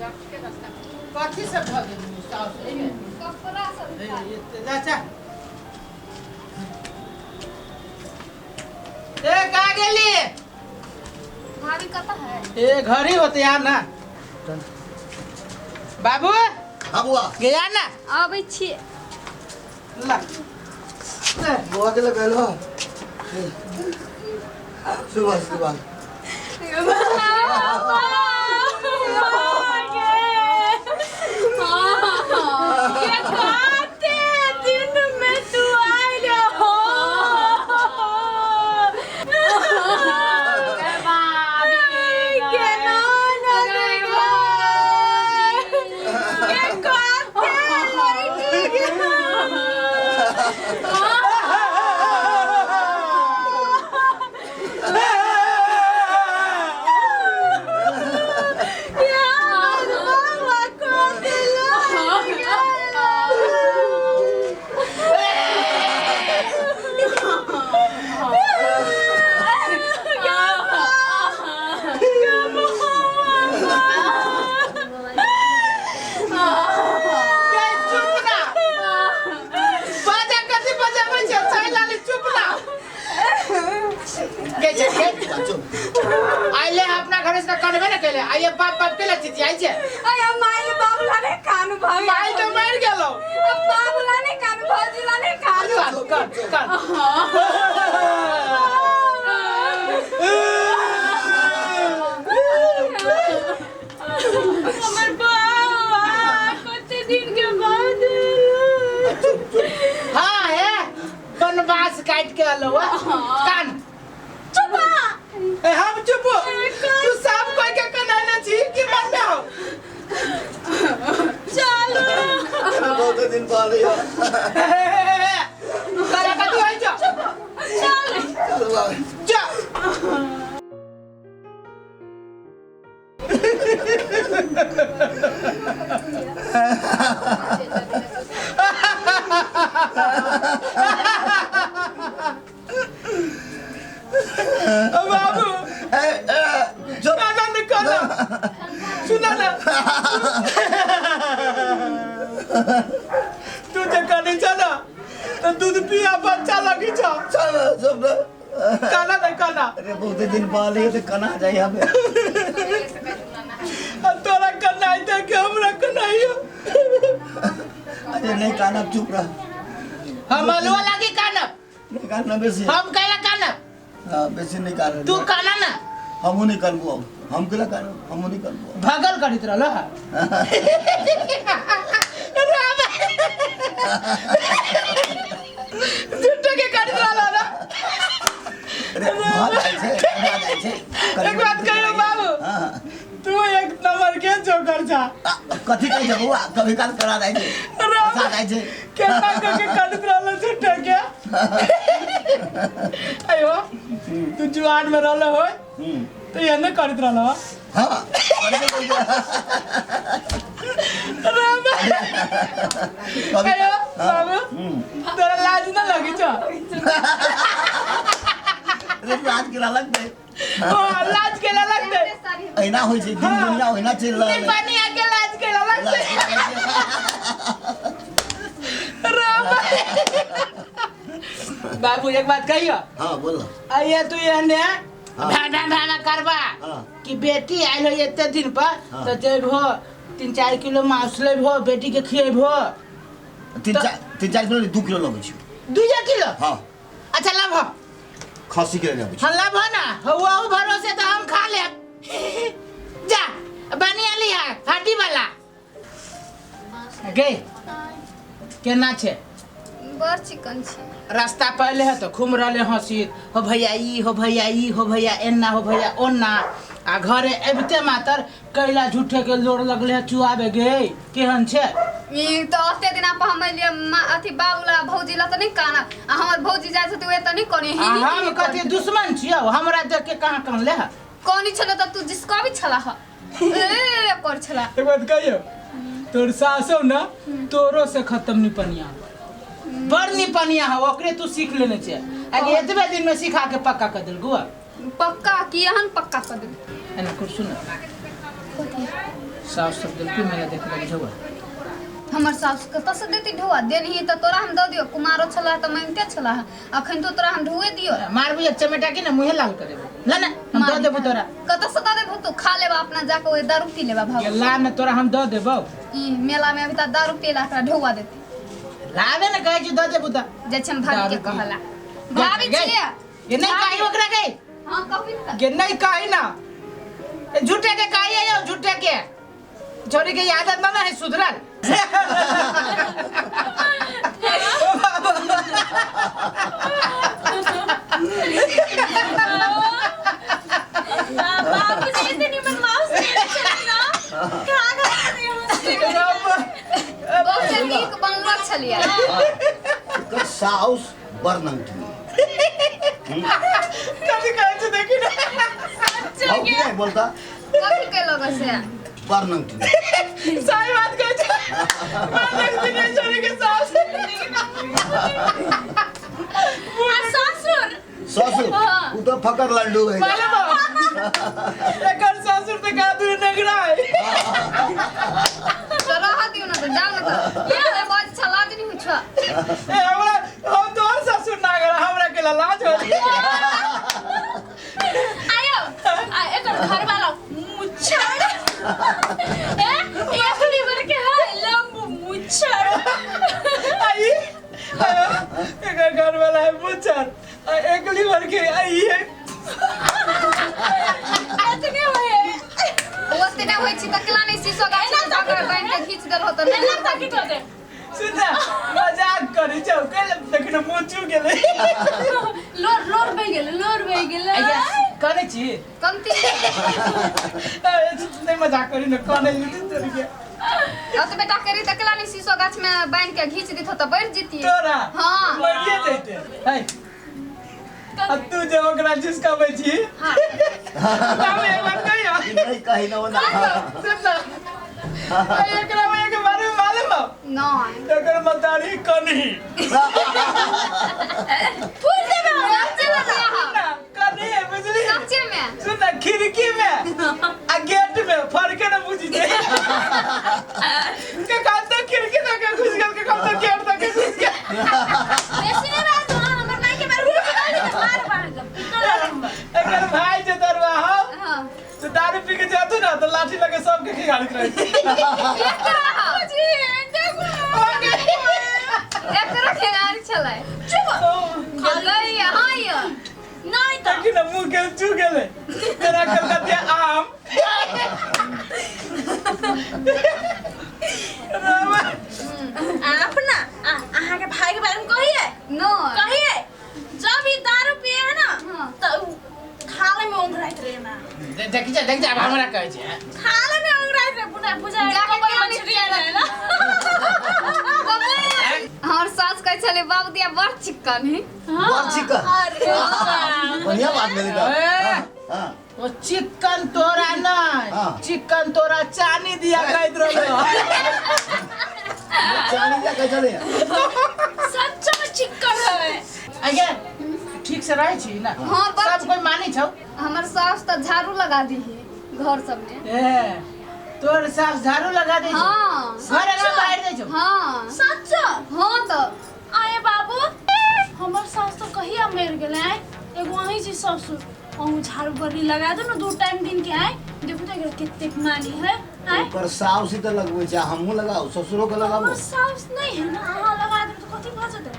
कथी सब भऽ गेल साउस एहिमे? कपड़ा सब। जा जा, ए कहाँ गेली? भाभी कतऽ है? ए घर ही होते यार ना बाबू। हाँ बुआ। गया ना? आबै छी। ला। बुआ के लगे लो, सुबह सुबह। दिन में तू आयल हो। केना न देबै के कते लड़की के। यार बाबा कते लड़की। ए, चुप ना, बाजा कथी बजाबै छै? चाय लाली, चुप ना। के छै के? चुप। आइले अपना घरे से करबे ने केले, आइए बाप बाप के लची आई छै। अरे माइल बाबूला ने कानू भाभी। माई तो मर गेलो। अब बाबूला ने कानू, भौजीला ने कानू। कर कर कर। हमर बाबा कते दिन के बाद। हाँ हे, बनवास काट के अलो कान। चुप। ए हम चुप, तू सब कोई के कनाने छी कि मन में हो? चलो। बहुत दिन बाद यार। करे कथी होइ छौ? चल। चलो बाबा। जा। बाबू। ए ए, चुप। ना ना ना, सुना ना, तू जे कने छ ना तो दूध पिया बच्चा लगी छ। चल, चुप ना। काना ना काना। अरे बहुत दिन बाद ये तो कना जाए हमें। आ तोरा कनाई देख के हमरा कनाइयो। अरे नहीं काना, चुप रह। हम अलुआ लागी कानब। नहीं काना बेसी। हम कैला कानब? हाँ, बेसी नहीं काना। तू काना ना। हमू नहीं करबो अब, हम केला काना, हमू नहीं करबो। भगल करित रहलो हा। राम, झूठे के करित रहलो ना। अरे भाग जाइ छै, भाग जाइ छै। एक बात कहियो बाबू? हाँ। तू एक नंबर के जोकर छा। आ, कथी कहै छै बौआ? कभी काल करा जाइ छै। राम। फंसा जाइ छै। केना के करित रहलो झूठे के? अयो, तू जुआन में रहलो हो तो एने करित रहलो? हाँ, करबे करै छै। राम। कभी अयो। हाँ, बाबू। तोरा लाज ना लगी छो? अरे लाज केला लगतै? ओ लाज केला लगतै? एहिना होइ छै दिन दुनिया, ओहिना चलि रहल है। पानी आके लाज केला लगतै? राम, बाबू, एक बात कहियो? हाँ, बोल। आइए तू एहने हाँ। भाना भाना करबा हाँ। कि बेटी आयल हो एते दिन पर। हाँ। तो जेबहो 3-4 किलो मांस लेबहो, बेटी के खिएबहो। 3-4 किलो नहीं, 2 किलो लबै छी। 2 किलो? हाँ। अच्छा, लाबहो। खस्सी के लेने अबै छी। हाँ, लाबहो ना, हुआ भरोसे तो हम खा लेब। जा, बनिया लिहा हड्डी वाला। गे, केना छै? बड़ चिकन छै। रास्ता पहले है तो घूम रहले हंसी, हो भैया ई, हो भैया ई, हो भैया एन्ना, हो भैया ओन्ना, आ घरे अबिते मातर कैला झूठे के लोर लगले है चुआबे। गे, केहन छै? ई तऽ ओते दिना पर हम एलियै अथी बाबूला भौजी ला तऽ नहि काना, आ हमर भौजी जाइ छथि ओए तऽ नहि कनी। आ हम कथी दुश्मन छियौ? हमरा देख के कहाँ कानले है? कनी छलै तऽ तू जिसकबी छला ह, ए कर छला। एक बात कहियो? तोर सासो ना तोरो से खत्म निपनिया, बड़ निपनिया है। ओकरे तू सीख लेने छे आ एतबे दिन में सिखा के पक्का कर देल गुआ। पक्का की एहन पक्का कर देल। एना कर, सुन। सास सब दिल मेला देख लगे झुआ। हमर सास कतऽ से देती ढुआ? देनही तऽ तोरा हम दऽ दियौ। कुमारो छला तऽ मांगिते छला, अखन तो तोरा हम ढुए दियौ। मारबू एक चमेटा की ना मुँहे लाल कर देबो। ना ना हम दऽ देबो तोरा। कतऽ से दऽ देबो? तू खा लेबा अपना जाके ओहि दारू पी लेबा भागो। ला ना तोरा हम दऽ देबो। ई मेला में अभी तक दारू पीला एकरा ढुआ देती। लाबे ना कहै छी दऽ देबो तऽ। जाइ छी हम भाभी के कहला। भाभी छियै। ये नहीं कही ओकरा के। हां कहबी ना। ये नहीं कही ना। झूठे के कही है, झूठे के। छोरी के आदत ना है सुधरल। बाबूजी इतनी मन माउस ना का का बहुत नीक बनलो छलियै। एकर साउस बड़ नंगटी। कथी कहै छै देखी ना। हौ की नहीं बोलता? कथी कहलक से? बड़ नंगटी। सही बात कहै छै। बड़ नंगटी नहीं छोरी के सास। आ ससुर ससुर उ तो फकर लड्डू है। एकर ससुर तऽ का दूर नगरा है। तो रह दियौ ना तऽ जाउ ना तऽ। ये बहुत अच्छा लाज नहीं होइ छौ। ए हमरा हम तोहर ससुर नागरा हमरा के लाज हो। आयो आ एकर घर वाला मुच्छड़ ए एक लीवर के है लंबू मुच्छड़। आई एकर घर वाला है मुच्छड़ आ एक लीवर के आई है। एतने होय ओतने होइ छी तऽ केला नहि शीशो गाछ में पकड़ बान्हि के खींच देलहो तऽ एना ताकि दऽ दे। सुन ना मजाक करै छौ कल देखिन मुँह चू गेलै। लोर लोर बहि गेलै, लोर बहि गेलै। करै छी कमती नहीं मजाक करी न कनै तोरी के। अत बेटा करी तऽ केला नहि शीशो गाछ में बान्हि के घींच दिथो तऽ बढ़ि जैतियै। तोरा हां मरिए जैते। है अब तू जे ओकरा जिसकाबै छी। हां हम एक बात कहियो नहीं कही ना ना। सुन ना एकरा में के बारे में मालूम हो? नहीं। एकर मतारी कनी फूल देबे सच्चे में ना कनी है बुझली? सच्चे में। सुन ना खिड़की में आ गेट में फर्क ना बुझी जे के कान तो खिड़की तक घुस गेल के कान तो गेट तक घुस गेल। बेसी नहीं बात हो हमर माई के बारे में मार मार एकर भाई जे दरवा हो हां तो दारू पी के जातू ना तो लाठी लगे सबके खिगाड़ित रहे। बाबूजी देखो एकरा खेलाड़ी छलै। चुप गेलै हां यो नहीं तो देखी ना मुंह के चू गेलै तेरा कलकतिया आम। आप ना अहाँ के भाई के बारे में कहिए नो कहिए जब ई दारू पिए है ना तो थाले में ओंघराइत रहे ना। देखी जा देख जा अब हमरा कहै छै थाले में ओंघराइत रहे बुझा बुझा जाके कबई मछली रहे ना। हमर सास कहै छलै बाबू दिया बड़ चिक्कन है। बड़ चिकन अरे बढ़िया बात मिली का। हां ओ चिकन तोरा नहीं चिकन तोरा चानी दिया कहैत रहलो। चानी दिया कहै छलै सच्चा में चिकन है। अगे ठीक से रहै छी ना? हां सब कोई मानै छौ। हमर सास तऽ झाड़ू लगा दी है घर सब में। ए तोर सास झाड़ू लगा दै छौ? हां घर अंगना बाहर दै छौ? हां सच्चा। हां तो आए बाबू हमर सास तो कहिया मर गेलै एगो अहीं छी ससुर अहूँ झाड़ू बर्री लगा दो ना 2 टाइम दिन के आए देखो तो एकरा कतेक मानी है। आए ओकर साउस ही त लगबै छै हमहूँ लगाउ ससुरो के लगाबो। हमर साउस नहीं है ना अहाँ लगा देब तो कथी भऽ जेतै?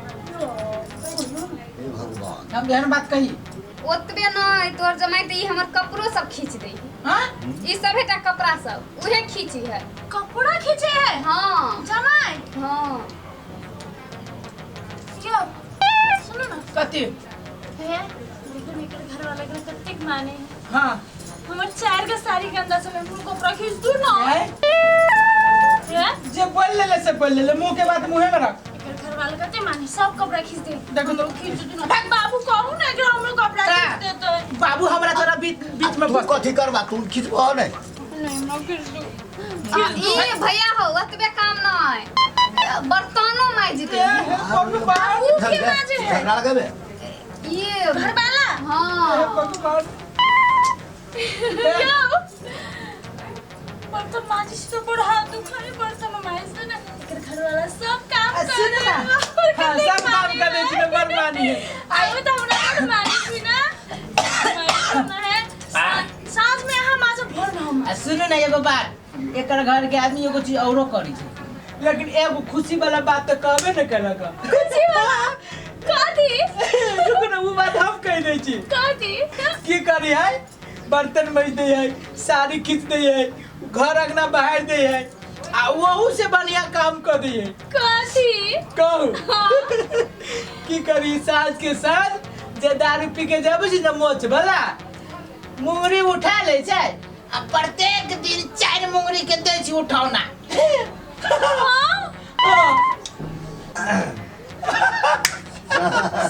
हे भगवान हम एहन बात कही ओतबे नहीं तोर जमाई तऽ ई हमर कपड़ो सब खींच दै है। हां ई सबेटा कपड़ा सब उहे खींची है। कपड़ा खींचे है? हां जमाई। हां क्यों सुनो ना कथी है देखो एकर घर वाला के कतेक माने है। हां हमर 4 गो साड़ी गंदा छलै हम कपड़ा खींच दू ना। है जे बोल लेले से बोल लेले मुंह के बात मुंहे में रख। एकर घर वाला कते माने सब कपड़ा खींच दे। देखो तो खींच दू ना बाबू कहू ना एकरा हमरो कपड़ा खींच देतै। बाबू हमरा तोरा बीच बीच में तू कथी करबा? तू खींचबो नहीं? नहीं हमरा खींच दू। ई भैया हो ओतबे काम नहीं बर्तनो मांजि दे। भगवान के मांजे है? झगड़ा लगेबे ये घर वाला। हां भगवान क्यों बर्तन माजी से तो बड़ हाथ दुखाए, बर्तन माजे से ना एकर घर वाला सब काम आ, कर सुन ना। दे। हाँ, सब काम कर दै छी ने, बड़ मानी है। आयो तो हमरा बड़ मानी छी ना, मानी है। साँझ में अहाँ माजो, भोर में हम। आ सुनू ने एगो बात, एकर घर के आदमी एगो चीज औरो करी छै, लेकिन एगो खुशी वाला बात तऽ कहबे ने केलक। खुशी वाला कथी? रुकू ने, उ बात हम कहि दै छी। कथी? की करी है, बर्तन मज दै है, साड़ी खींच दै है, घर अंगना बहार दै है, आ वहू से बढ़िया काम कर दै है। कथी? कहू? हाँ। की करी, साँझ के साँझ जे दारू पी के जाबै छै ने मोच वाला, मुंगरी उठा लै छै आ प्रत्येक दिन 4 मुंगरी के दै छै उठौना। हाँ।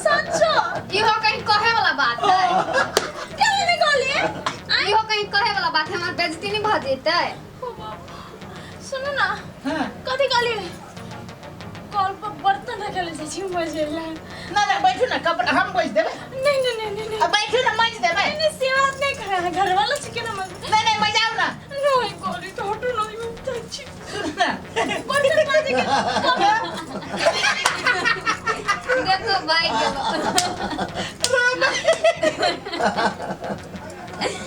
सच्चो? इहो कहीं कहे वाला बात है? केना नहि कहलियै? इहो कहीं कहे वाला बात है? हमर बेइज्जती नहीं भऽ जेतै? ओ बाबा, सुनू ना। हाँ। कथी कहलियै? कल पर बर्तन रखे ले जाइ छी मजे ला। ना ना, बैठू ना, कपड़ा हम बैठ देबै। नहीं नहीं नहीं नहीं नहीं। आ बैठू ना, मज देबै। नहीं नहीं, से बात नहीं करे, घर वाला छी केना मजे? नहीं नहीं, मजाउ ना। नहीं कहली तो हटू, नहीं हम जाइ छी। सुनू ना। बर्तन माजे के देखो भाई गेलो।